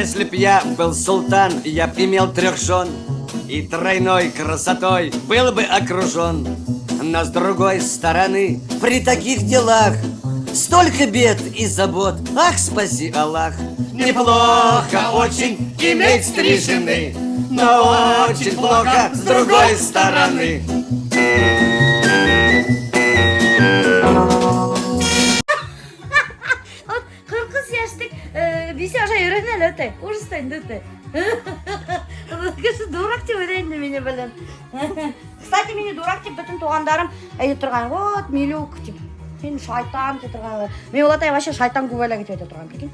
Если б я был султан, я б имел трех жен и тройной красотой был бы окружен. Но с другой стороны, при таких делах столько бед и забот. Ах, спаси Аллах! Неплохо очень иметь три жены, но очень плохо с другой стороны. Вот 43 йәшлек бисә аша йөрөһөн әле үтә. Ужас та инде үтә. Кеше дурак тип уйлай инде мине белән. Кстати, мине дурак тип бөтөн туғандарым әйтә торған. Вот, Милюк тип. Һин шайтан тип торған. Мин олатай вообще шайтан күбәләге тип әйтә торған, прикинь.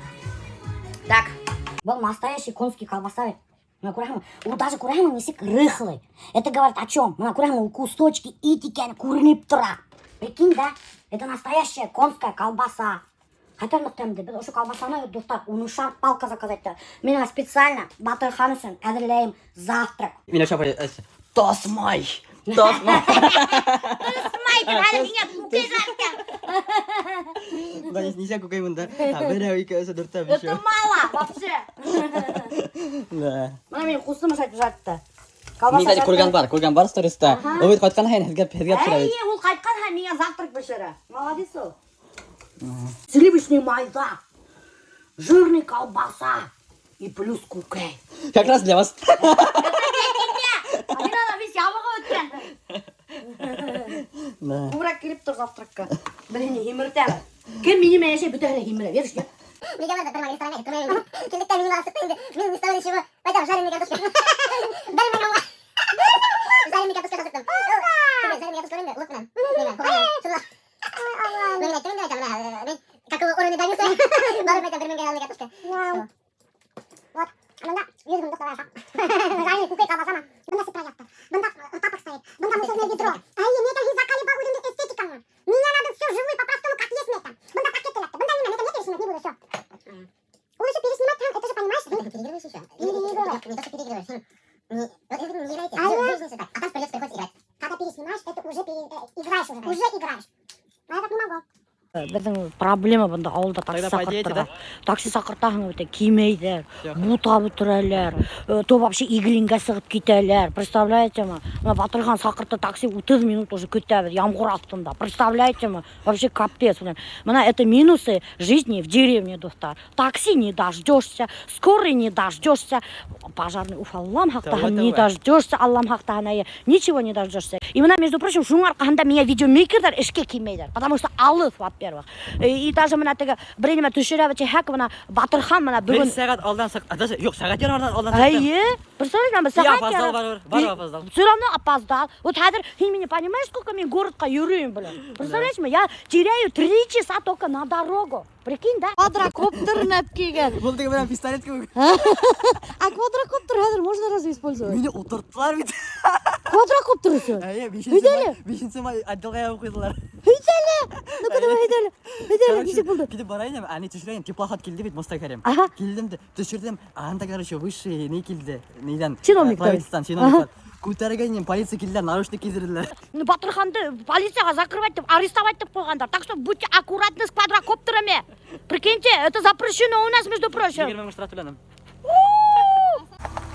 Так. Был настоящий конский колбаса бит. Бына күрәһеңме? Ул даже күрәһеңме нисек рыхлый. Это говорит о чем? Бына күрәһеңме, ул кусочки ит икәне күренеп тора. Прикинь, да? Это настоящая конская колбаса. Ҡайтарлыҡ тәмде. Беҙ ошо колбасаны, дуҫтар, унышар палка заказать иттек. Мин аңа специально Батырхан өсөн әҙерләйем завтрак. Миләүшә апай, тасмай. Тасмай. Тасмай, тип хәҙер миңә күкәй жаркан. Да, нисә күкәй бында? Берәү, ике, өс, дүрт, биш. Это мало вообще. Да. Бына минең ҡустым ашай жатты. Мин, кстати, күргән бар сториста. Ул бит ҡайтҡан һайын һеҙгә бешерә бит. Эйе, ул ҡайтҡан һайын миңә завтрак бешерә. Молодец ул. Сливочный майҙа, жирный колбаса и плюс күкәй. Как раз для вас. Это для тебя. А мин ана весь ябығып бөткән. Да. Күберәк килеп тор завтракка. Бер һине һимертәм. Кем минең менән йәшәй, бөтәһе лә һимерә. Веришь, нет? Беҙгә барҙы бер ресторан килдек тә мин уға сыҡты инде. Мин ни с того ни с чего. Пойдем, жареный картошка. Бер мең һумға. Жареный картошка сыҡтым. Жареный картошка инде лук менән. Нимә, һуған менән. Шуны. Мин әйттем инде, әйтәм, бына, мин какого уровня добился. Барып әйтәм, бер меңгә жареный картошка. Вот. Бында 100 һумлыҡ тауар. Жареный күкәй колбасама. Бында сепаратор. Бында тапок стоит. Бында мусорное ведро. Ай, мин әйтәм, һин заколебал үҙеңде эстетикаңа. Меня надо все живой по-простому, как есть, мин әйтәм. Бында пакет эләкте. Бында нимә, мин әйтәм, я переснимать не буду, все. Ул еще переснимать, это же понимаешь? Переигрываешь еще. Переигрываешь. Не то, что переигрываешь. Не, вот это не играете. В жизни так. А там придется приходится играть. Когда переснимаешь, это уже играешь уже. Уже играешь. А я так не могу. Беҙҙең проблема бында ауылда такси Тогда по диете, саҡыртырға. да? Такси саҡыртаһың бит, килмәйҙәр, Юҡ. бутап бөтөрәләр, то вообще Иглингә сығып китәләр. Представляете ме? Бына Батырхан саҡыртты такси 30 минут уже көтәбеҙ ямғыр аҫтында. Представляете ме? Вообще капец, блин. Бына это минусы жизни в деревне, дуҫтар. Такси не дождешься, скорый не дождешься, пожарный, уф, Аллам хаҡтаһын, не Тәүбә, тәүбә. дождешься, Аллам хаҡтаһын, әйе. Ничего не дождешься. И бына, между прочим, шуның арҡаһында миңә видеомейкерҙар эшкә килмәйҙәр, потому что алыҫ, во-первых. И даже бына теге бер нимә төшөрә тиһәк, бына Батырхан бына Бер бөгөн сәғәт алдан сыҡ, даже юҡ, сәғәт ярым алдан сыҡтым. Эйе, представляешь, бына И сәғәт опоздал ярым. барыбер, барыбер опоздал. Все равно опоздал. Вот хәҙер һин меня понимаешь, сколько мин городҡа йөрөйөм, блин? Представляешь, я теряю 3 часа только на дорогу. Прикинь, да? Квадрокоптер алып килгән. Был теге менән пистолет кеүек. А квадрокоптер хәҙер можно разве использовать? Мине ултырттылар бит. Квадрокоптер өсөн. Эйе, Өйҙә әле? 5 май отделға ябып ҡуйҙылар. Өйҙә әле. Ну-ка, давай, өйҙә әле. Өйҙә әле, нисек булды? Китеп бара инем, әне төшөрәйем, теплоход килде бит, Мостай Кәрим. Ага. Килдем дә, төшөрҙөм, анда, короче, высший ни килде, ниҙән? Чиновниктар. Правительстводан, чиновниктар. Күтәргәйнем, полиция килделәр, наручник кейҙерҙеләр. Ну, Батырханды полицияға закрывать итеп, арестовать итеп ҡуйғандар. Так что будьте аккуратны с квадрокоптерами. Прикиньте, это запрещено у нас, между прочим. 20 мең штраф түләнем.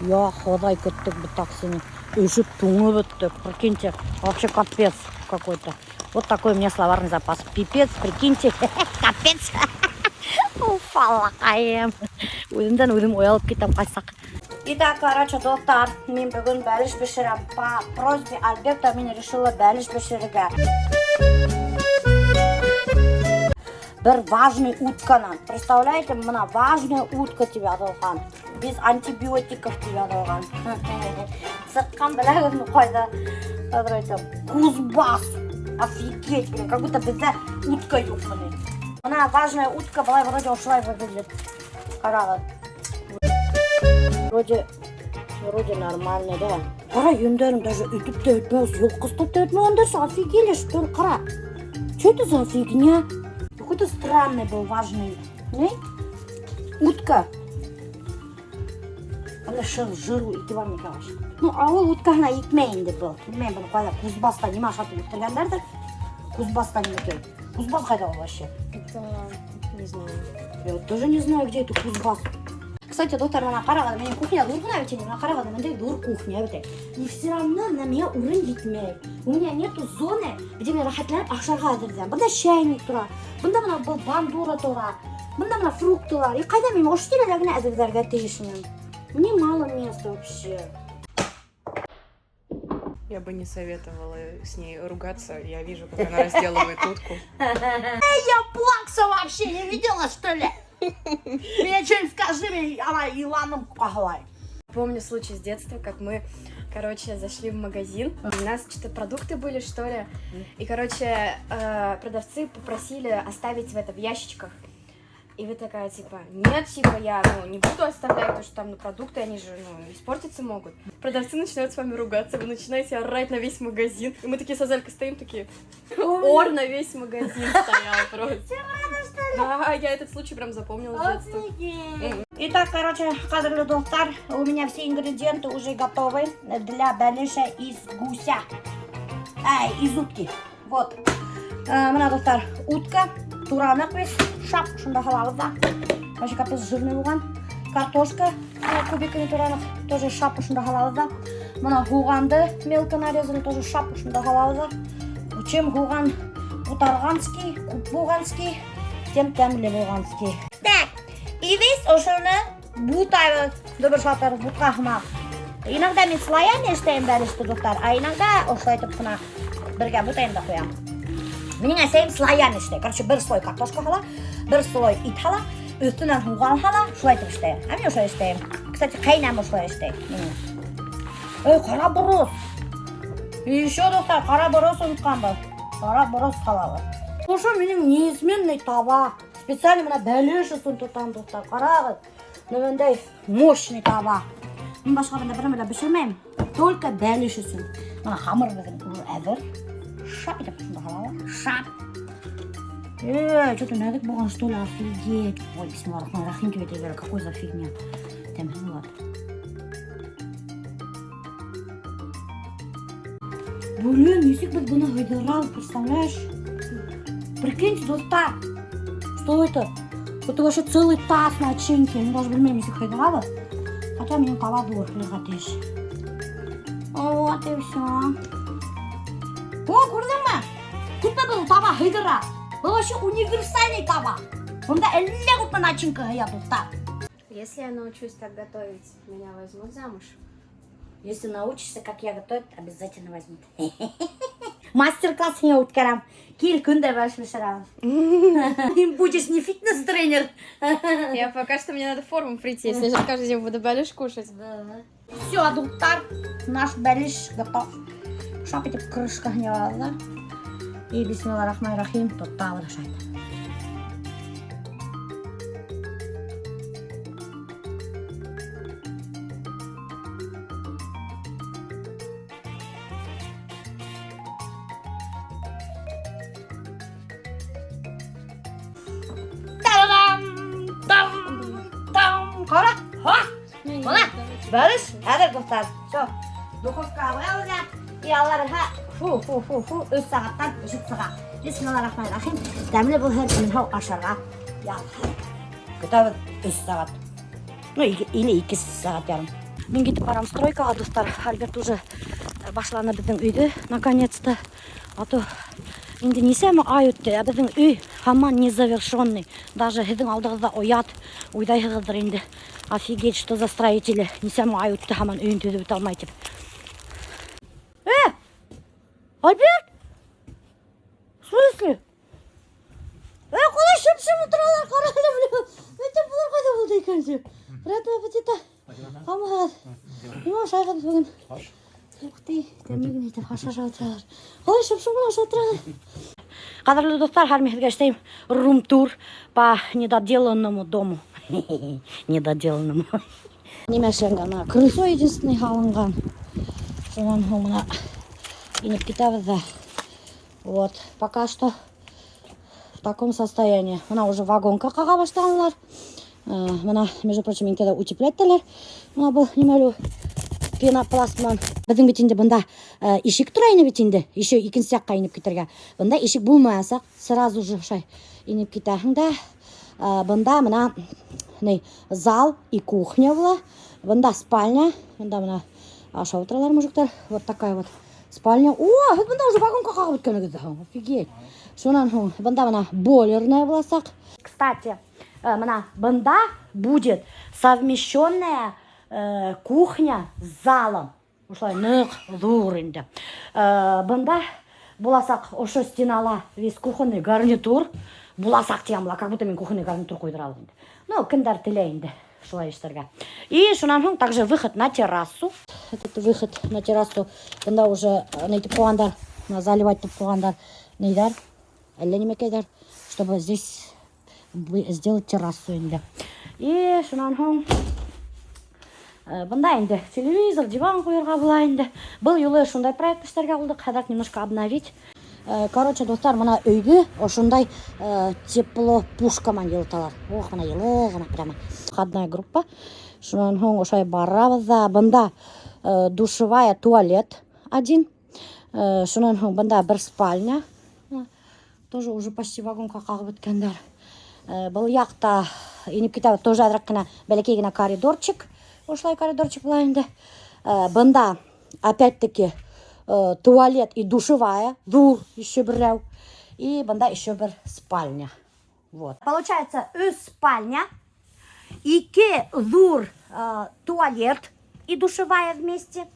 Я, Хоҙай, көттөк бит таксины. Өшөп туңып бөттөк. Прикиньте, вообще капец какой-то. Вот такой у меня словарный запас. Пипец, прикиньте, капец. Уф, Аллаҡайым. Үҙемдән үҙем оялып китәм ҡайсаҡ. Итак, короче, дуҫтар, мин бөгөн бәлеш бешерәм. По просьбе Альберта мин решила бәлеш бешерергә. Бер важный утканан. Представляете, бына важная утка тип яҙылған. Без антибиотиков тип яҙылған. Сыҡҡан беләһегеҙме ҡайҙа? Хәҙер әйтәм. Кузбасс. Офигеть, блин, как будто беҙҙә утка юҡ блин. Бына важная утка былай вроде ошолай выглядит. Ҡарағыҙ. Вроде нормально, да. Ҡара, йөндәрем даже өтөп тә бөтмәгән, йолҡослап та бөтмәгәндәр, офигели, что ли? Ҡара. Что это за фигня? Какой-то странный был важный. Не? Утка. Әллә шыр, жиру ите бар микән вообще? Ну, ауыл уткаһына етмәй инде был. Белмәйем, быны ҡайҙа Кузбасста нимә ашатып үҫтергәндәрҙер. Кузбасста нимә икән? Кузбасс ҡайҙа ул вообще? Это не знаю. Я вот тоже не знаю, где это Кузбасс. Кстати, Кстати, дуҫтар, бына ҡарағыҙ, минең кухня ҙур ғына бит инде, бына ҡарағыҙ, бындай ҙур кухня бит. И все равно бына миңә урын етмәй. У меня нету зоны, где мин рәхәтләнеп ашарға әҙерләйем. Бында чайник тора, бында бына был бандура тора, бында бына фруктылар. И ҡайҙа мин ошо тирәлә генә әҙерләргә тейешмен. Мне мало места вообще. Я бы не советовала с ней ругаться. Я вижу, как она разделывает утку. Я плакса вообще не видела, что ли? Мне что-нибудь скажи, мне, она Иланом пахлай. Помню случай с детства, как мы, короче, зашли в магазин. У нас что-то продукты были, что ли. И, короче, продавцы попросили оставить в это в ящичках. И вы такая, типа, нет, типа, я, ну, не буду оставлять, потому что там, ну, продукты, они же, ну, испортиться могут. Продавцы начинают с вами ругаться, вы начинаете орать на весь магазин. И мы такие с Азалькой стоим, такие, ор на весь магазин стоял просто. Да, я этот случай прям запомнила с детства. Итак, короче, ҡәҙерле дуҫтар, у меня все ингредиенты уже готовы для бәлеша из гуся. Ай, из утки. Вот. Бына, дуҫтар, утка, тураныҡ беҙ, шап, шунда һалабыҙ ҙа. Вообще капец жирный булған. Картошка, кубиками тураныҡ, тоже шап, шунда һалабыҙ ҙа. Бына һуғанды мелко нарезали, тоже шап, шунда һалабыҙ ҙа. Чем һуған бутарғанский, күп булғанский, тем тәмле булғанский. Так, и весь ошоно бутайбыҙ, дөбөр шатыр, бутҡа һымаҡ. Иногда мин слоями эшләйем бәлеште, дуҫтар, а иногда ошолайтып ҡына бергә бутайым да ҡуям. Минең әсәйем слоями эшләй. Короче, бер слой картошка һала, бер слой ит һала, өҫтөнән һуған һала, шулайтып эшләй. А мин ошолай эшләйем. Кстати, ҡәйнәм ошолай эшләй. Эй, ҡара борос. И еще, дуҫтар, ҡара борос онотҡанбыҙ. Ҡара борос һалабыҙ. Ошо минең неизменный таба. Специально бына бәлеш өсөн тотам, дуҫтар. Ҡарағыҙ. Бындай мощный таба. Мин башҡа бында бер нәмә лә бешермәйем. Только бәлеш өсөн. Бына хамыр беҙҙең уже әҙер. Шап итеп шунда һалабыҙ. Шап. Что-то нәҙек булған, что ли, офигеть. Ой, бисмиллахиррахманиррахим, тип әйтә бирә, какой за фигня. Тәмһеҙ була. Блин, нисек беҙ быны һыйҙырабыҙ, представляешь? Прикиньте, дуҫтар, что это? Это вообще целый таз начинки. Мин даже белмәйем, нисек һыйҙырабыҙ. Хотя минең таба ҙур, һыйырға тейеш. Вот и все. О, күрҙеңме? Күпме был таба һыйҙыра? Был вообще универсальный таба. Бында әллә күпме начинка һыя, дуҫтар. Если я научусь так готовить, меня возьмут замуж? Если научишься, как я готовить, обязательно возьмут. Мастер-класс һиңә үткәрәм. Кил, көн дә бәлеш бешерәбеҙ. Будешь не фитнес-тренер. Я пока что, мне надо в форму прийти, если я сейчас каждый день буду бәлеш кушать. Все, дуҫтар, наш бәлеш готов. Шап итеп крышкаһын ябабыҙ ҙа. И бисмиллахиррахманиррахим, тотабыҙ ашайбыҙ. Ҡара, ха! Бына, бәлеш әҙер, дуҫтар. Все, духовкаға ҡуябыҙ ҙа. И Алла бирһә, фу, фу, фу, фу, өс сәғәттән бешеп сыға. Бисмиллахиррахманиррахим. Тәмле булһын, имен һау ашарға яҙһын. Көтәбеҙ өс сәғәт. Ну, или ике сәғәт ярым. Мин китеп барам стройкаға, дуҫтар. Альберт уже башланы беҙҙең өйҙө, наконец-то. А то инде нисәмә ай үтте, ә беҙҙең өй һаман незавершенный. Даже һеҙҙең алдығыҙҙа оят, уйлайһығыҙҙыр инде. Офигеть, что за строители. Нисәмә ай үтте, һаман өйөн төҙөп бөтә алмай тип. Альберт! В смысле? Ҡалай шып-шып ултыралар, ҡара әле, блин. Әйтәм, былар ҡайҙа булды икән тип. Приятного аппетита. Һаумыһығыҙ. Нимә ашайһығыҙ бөгөн? Ух ты, тәмле генә итеп аш ашап ултыралар. Ҡалай шып-шып ғына ашап ултыралар. Ҡәҙерле дуҫтар, хәҙер мин һеҙгә эшләйем рум-тур по недоделанному дому. Недоделанному. Нимә эшләнгән? Бына крыльцо единственный һалынған. Шунан һуң бына инеп китәбеҙ ҙә. Вот, пока что в таком состоянии. Бына уже вагонка ҡаға башланылар. Бына, между прочим, иң тәүҙә утеплять итәләр. Бына был нимә әле ул? Пенопласт менән. Беҙҙең бит инде бында ишек тора ине бит инде. Еще икенсе яҡҡа инеп китергә. Бында ишек булмаясаҡ, сразу же ошолай инеп китәһең дә. Бында бына ни, зал и кухня була. Бында спальня, бында бына ашап ултыралар мужиктар. Вот такая вот спальня. О, һеҙ бында уже вагонка ҡағып бөткәнһегеҙ ҙә. Офигеть. Шунан һуң бында бына бойлерная буласаҡ. Кстати, бына бында будет совмещенная кухня с залом. Ошолай ныҡ ҙур инде. Бында буласаҡ ошо стенала весь кухонный гарнитур. Буласаҡ тигән була, как будто мин кухонный гарнитур ҡуйҙыра алам инде. Ну, кемдәр теләй инде шулай эшләргә. И шунан һуң также выход на террасу. Этот выход на террасу бында уже нәйтеп ҡуйғандар, бына заливать итеп ҡуйғандар ниҙәр, әллә нимәкәйҙәр, чтобы здесь сделать террасу инде. И шунан һуң бында инде телевизор, диван ҡуйырға була инде. Был юлы шундай проект эшләргә булдыҡ, хәҙер немножко обновить. Короче, дуҫтар, бына өйҙө ошондай теплопушка менән йылыталар. Ох, бына йылы ғына прямо. Входная группа. Шунан һуң ошолай барабыҙ ҙа, бында душевая, туалет один. Шунан һуң бында бер спальня. Тоже уже почти вагонка ҡағып бөткәндәр. Был яҡта инеп китәбеҙ, тоже әҙерәк кенә бәләкәй генә коридорчик. Ошолай коридорчик була инде. Бында опять-таки туалет и душевая, ҙур еще берәү. И бында еще бер спальня. Вот. Получается, өс спальня, ике ҙур туалет и душевая вместе.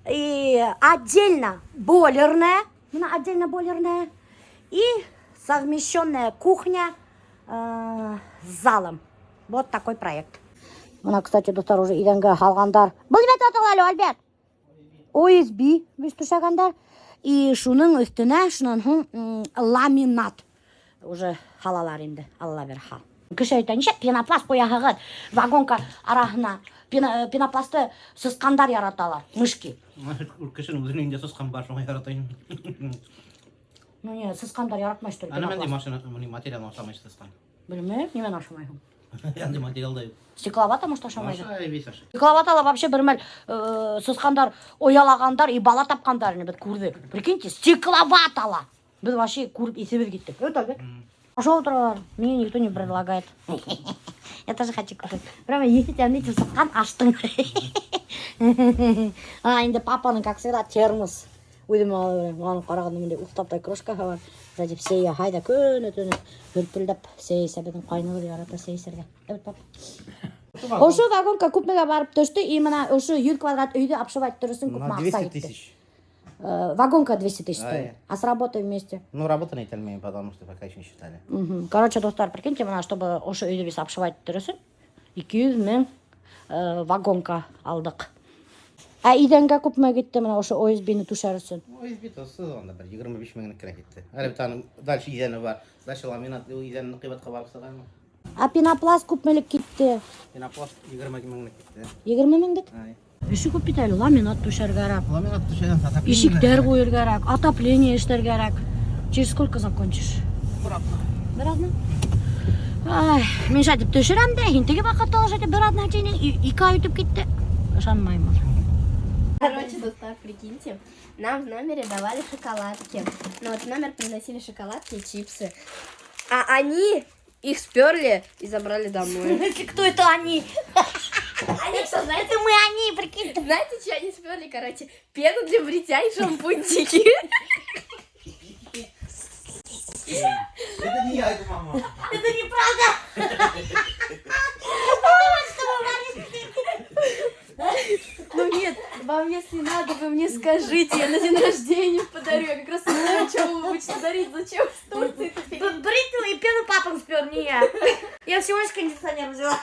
И отдельно бойлерная, бына отдельно бойлерная. И совмещенная кухня с залом. Вот такой проект. Бына, кстати, дуҫтар, уже иҙәнгә һалғандар. Был нимә атала әле, Альберт? ОСБ беҙ түшәгәндәр. И шуның өҫтөнә, шунан һуң ламинат уже һалалар инде, Алла бирһә. Кеше әйтә, нишләп пенопласт ҡуяһығыҙ вагонка араһына? Пенопласты сысҡандар яраталар, мышки. Кешенең үҙенең өйөндә сысҡан бар, шуға яратайым. Ну не, сысҡандар яратмай, что ли, Ана мындай пенопласт? Машина, мына материал ашамай сысҡан. Белмәйем, нимәне ашамайһың? Андай материал да юҡ. Стекловата, может, ашамайҙыр? Ашай, весь ашай. Стекловатала вообще бер мәл сысҡандар оялағандар и бала тапҡандар беҙ күрҙек. Прикиньте, стекловатала. Беҙ вообще күреп иҫебеҙ китте. Это Альберт. Ашап ултыралар. Мне никто не предлагает. Я тоже хочу кушать. Прямо еҫе тәмле итеп сыҡҡан аштың. А, инде папаның, как всегда, термос. Үҙем алып берәм. Уға ҡарағанда миндә уҫтаптай кружкаһы бар. Вроде сәй яһай ҙа көнө төнө һөрпөлдәп сәй эсә, беҙҙең ҡайныбыҙ ярата сәй эсергә. Эйе, папа. Ошо вагонка күпмегә барып төштө, и бына ошо 100 квадрат өйҙө обшивать итер өсөн күпме На аҡса 200 китте? Тысяч. Вагонка 200 тысяч А, стоит. А с работой вместе? Ну, работа не әйтә, потому что пока еще не считали. Мгм. Короче, дуҫтар, прикиньте, бына, чтобы ошо өйҙө беҙ обшивать итер өсөн 200 мең вагонка алдыҡ. Ә иҙәнгә күпме китте бына ошо ОСБ-ны түшәр өсөн? ОСБ тоҙһоҙ унда бер 25 меңлек кенә китте. Әле бит аның дальше иҙәне бар. Дальше ламинат, ул иҙәнең ҡиммәткә барып сыға. Ә пенопласт күпмелек китте? Пенопласт 20 меңлек китте. 20 меңлек? Ай. Эше күп бит әле, ламинат түшәр кәрәк. Ламинат түшәгән отопление. Ишектәр ҡуйыр кәрәк, отопление эшләр кәрәк. Через сколько закончишь? Бер аҙна. Бер аҙна? Ай, мин шулай итеп төшөрәм дә, һин теге ваҡытта ла шулай итеп бер аҙна тинең, 2 ай үтеп китте. Ышанмайым уже. Короче, дуҫтар, прикиньте, нам в номере давали шоколадки. Ну вот в номер приносили шоколадки и чипсы. А они их сперли и забрали домой. Кто это они? Они что, знаете, Это мы они, прикинь. Знаете, что они сперли, короче? Пену для бритья и шампунчики. Это не я, это мама. Это неправда. Ну нет, вам если надо, вы мне скажите, я на день рождения подарю. Я как раз не знаю, что вы будете дарить, зачем с Турции это Бритву и пену папа спер, не я. Я всего лишь кондиционер взяла.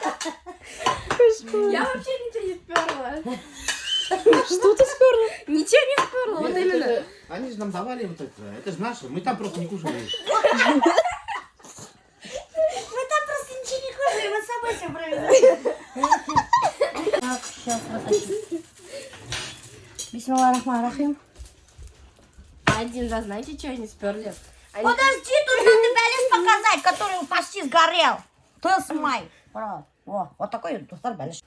Я вообще ничего не сперла. Что ты сперла? Ничего не сперла, вот Нет, именно. Они же нам давали вот это. Это же наше. Мы там просто не кушали. Мы там просто ничего не кушали, мы с собой все привезли. Так, сейчас вытащим. Бисмиллахиррахманиррахим. Один раз, знаете, что они сперли? Они- Подожди, тут надо бәлеш показать, который почти сгорел. Тылсымай. О, вот такой дуҫтар бәлеш.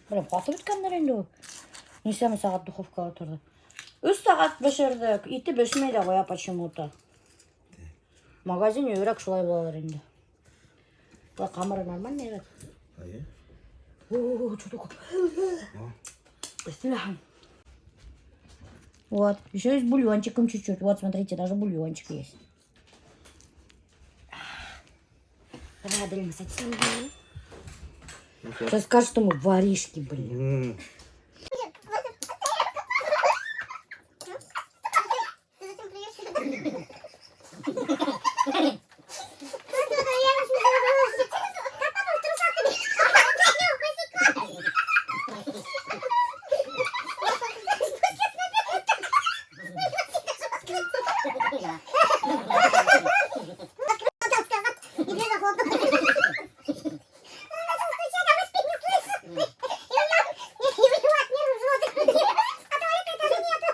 Блин, ҡатып бөткәндер инде ул. Нисәмә сәғәт духовкала торҙо. 3 сәғәт бешерҙек. Ите бешмәй ҙә ҡуя почему-то. Магазин өйрәк шулай булалыр инде. Былай ҡамыры нормальный бит. Эйе. О, что такое? Бисмиллаһ. Вот, еще есть бульончиком чуть-чуть. Вот, смотрите, даже бульончик есть. Давай, Аделина, садись. Сейчас скажут, что мы воришки, блин. Ты зачем плюешь? Я не Как потом в трусах И дверь захлопнула. Он начал стучать, а мы спит не слышим. И у меня и у него от нервов живот закрутило. А туалета тоже нету.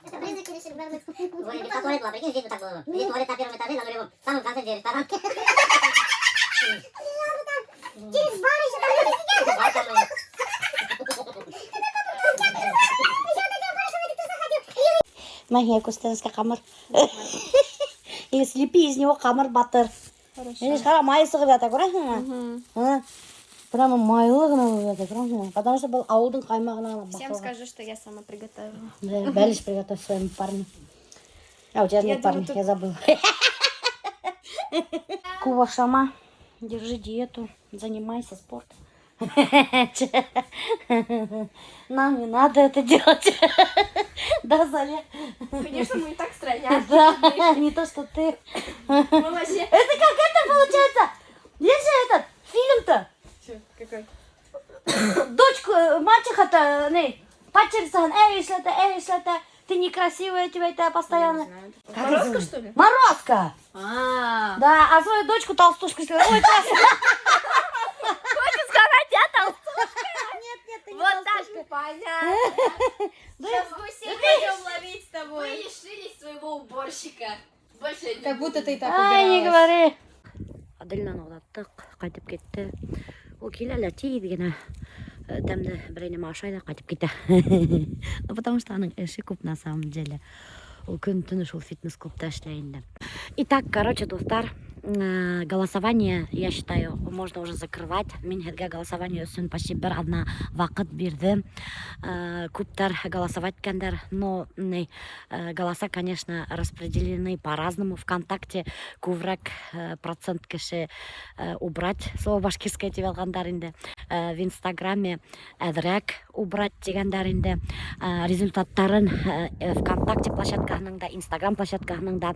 Это призраки решили вернуть. Ой, это туалет была, прикинь, здесь вот так было. Здесь туалет на первом этаже, на нулевом. В самом конце, где ресторан. Через бар еще там люди сидят. Бар там и- Магия күстәнәскә ҡамыр. И слепи из него ҡамыр батыр. Хорошо. Видишь, ҡара майы сығып ята, күрәһеңме? А? Прямо майлы ғына булып ята, күрәһеңме? Потому что был ауылдың ҡаймағына ғына Всем баҫылған. скажу, что я сама приготовила. Да, бәлеш приготовь своему парню. А, у тебя Я нет думаю, парня, тут- я забыла. Кува шама, держи диету, занимайся спортом. Нам не надо это делать. Да, Зале? Конечно, мы и так стройняшки. Да, не то, что ты. Мы вообще... Это как это получается? Есть же этот фильм-то? Чё, какой? Дочку, мачеха-то, не, падчерица, эй, что это, эй, что это, ты некрасивая, тебя это постоянно. Как Морозко, это? что ли? Морозко! А, Да, а свою дочку толстушку сказала. Ой, классно. Хочешь сказать, я толстушка? Нет, нет, ты не Вот так толстушка. понятно. Да Сейчас гусей пойдем ловить с тобой. Вы лишились своего уборщика. Больше не Как будто ты и так Ай, не убиралась. говори. Аделинаны оҙаттыҡ, ҡайтып китте. Ул килә лә тиҙ генә тәмле берәй нәмә ашай ҙа ҡайтып китә. Ну, потому что уның эше күп на самом деле. Ул көн-төнө шул фитнес-клубта эшләй инде. Итак, короче, дуҫтар, голосование, я считаю, можно уже закрывать. Мин һеҙгә голосование өсөн почти бер аҙна ваҡыт бирҙем. Күптәр голосовать иткәндәр, но не, голоса, конечно, распределены по-разному. Вконтакте күберәк процент кеше убрать слово башкирское тип яҙғандар инде. В Инстаграме әҙерәк убрать тигәндәр инде. Результаттарын ВКонтакте площадкаһының да, Инстаграм площадкаһының да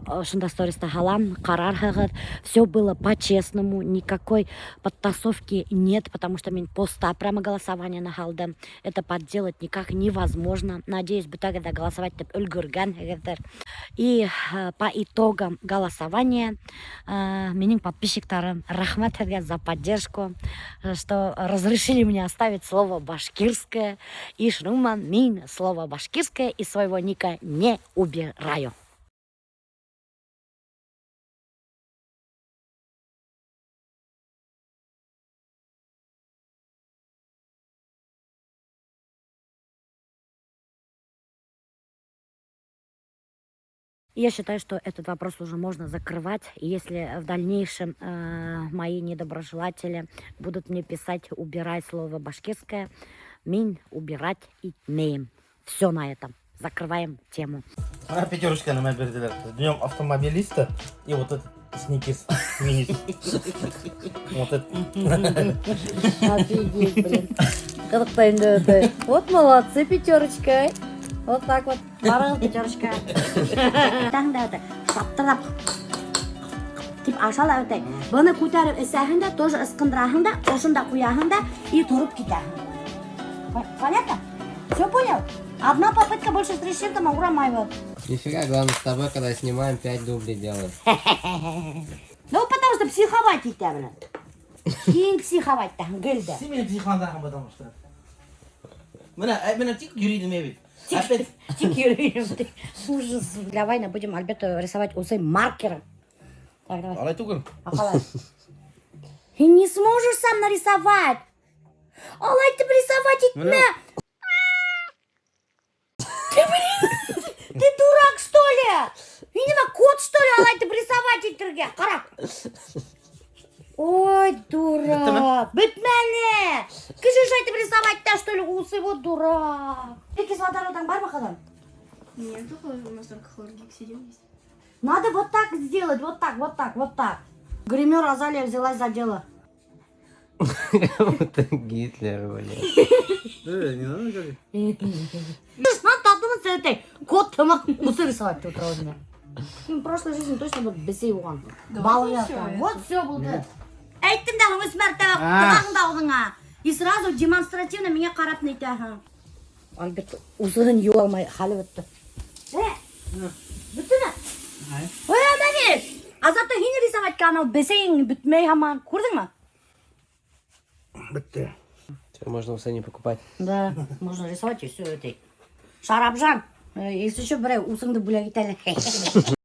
ошонда сториста һалам, ҡарарһығыҙ. Все было по-честному, никакой подтасовки нет, потому что мин поста прямо голосование һалдым. Это подделать никак невозможно. Надеюсь, бөтәгеҙ ҙә голосовать итеп өлгөргәнһегеҙҙер. И по итогам голосования минең подписчиктарым, рәхмәт һеҙгә за поддержку, что разрешили мне оставить слово башкирское. И шуның менән мин слово башкирское из своего ника не убираю. Я считаю, что этот вопрос уже можно закрывать. И если в дальнейшем мои недоброжелатели будут мне писать «убирай слово башкирское», мин убирать итмәйем. Все на этом. Закрываем тему. Бына пятерочка нәмә бирҙеләр. С днем автомобилиста и вот этот сникерс мини. Вот это. Офигеть, блин. Ҡыҙыҡ инде. Вот молодцы, пятерочка. Вот так вот. Барығыҙ пятерочка. Таң да үтә. Шаптырап тип аша ла үтә. Быны күтәреп эсәһең дә, тоже ысҡындыраһың да, ошонда ҡуяһың да и тороп китәһең. Понятно? Все понял? Одна попытка больше с чем-то урамайбыҙ. Нифига, главное, с тобой, когда снимаем, 5 дублей делаем. Ну, потому что психовать итә, блин. Һин психовать итәһең, гел дә. Һин мине психландырған, потому что. Бына, бына тик йөрөй бит. Опять Тик йөрөйөм. Ужас. Для Вайна будем Альберту рисовать усы маркером. Так, давай. Алай түгел. А ҡалай? Ты не сможешь сам нарисовать. Алай итеп рисовать итмә. Ты, блин, ты дурак, что ли? бергә. Ҡара. Ой, дурак. Бөтмәне. Кеше шулай итеп рисовать итә, что ли, усы, вот дурак. Перекись водородың бармы, ҡыҙым? Нет, у нас только хлоргексидин есть. Надо вот так сделать, вот так, вот так, вот так. Гример Азалия взялась за дело. Будто Гитлер, блин. Не надо говорить. Надо додуматься этой. Кот һымаҡ усы рисовать тут у меня. В прошлой жизни точно был бесәй булған. Балалар там. Вот все булды. Әйттем дә өс мәртәбә ҡолағыңда ауыҙыңа. И сразу демонстративно миңә ҡарап нитәһең. Альберт усын йыуа алмай хәле бөттө. Э, бөттөмө? Ой, Әмәнеш! А зато һин рисовать анау бесәйең бөтмәй һаман. Күрҙеңме? Бөттө. Всё, можно усы не покупать. Да, можно рисовать и все этой. Шарапжан, если что, берәү усыңды бүләк итә әле.